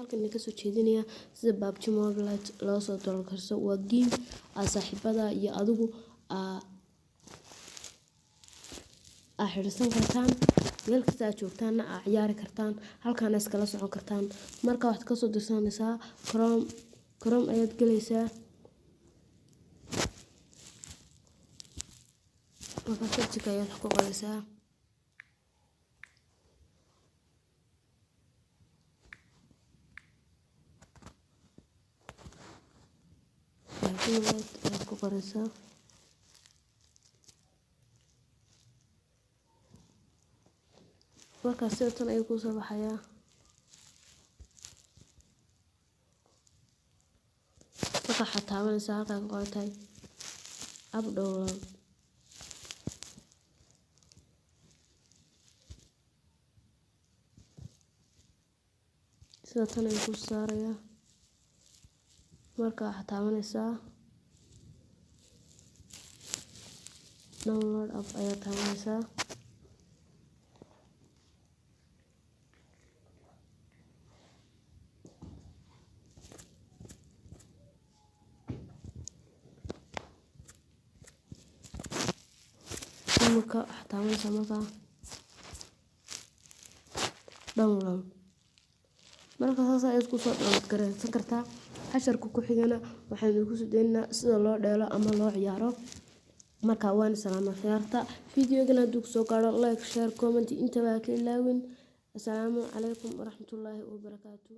Halkan idin kasoo jeedinayaa sida PUBG Mobile loo soo download gareysto. Waa game aad saaxiibada iyo adigu aa xiriirsan kartaan, meel kasta aad joogtaanna aa ciyaari kartaan, halkaana iskala socon kartaan. Marka waxaad kasoo dirsanaysaa Chrome. Chrome ayaad gelaysaa. Marka search ayaad ku qoraysaa PUBG Mobile ayaad ku qoraysaa. Markaas sida tan ayuu kusoo baxayaa. Marka waxaad taabanaysaa halkaa ku qoran tahay app download. Sida tan ayuu kuu saarayaa. Marka waxaad taabanaysaa download app ayaad taabanaysaa. Imika waxaad taabanaysaa markaa download. Marka saas ayaad kusoo download gareysan kartaa. Casharka ku xigana waxaynu kusoo daynaa sida loo dheelo ama loo ciyaaro. Marka waan salaamay khiyaarta. Videogan hadduu kusoo gaadho, like, share, comment intaba ha ka ilaawin. Assalaamu calaykum waraxmatullaahi wabarakaatu.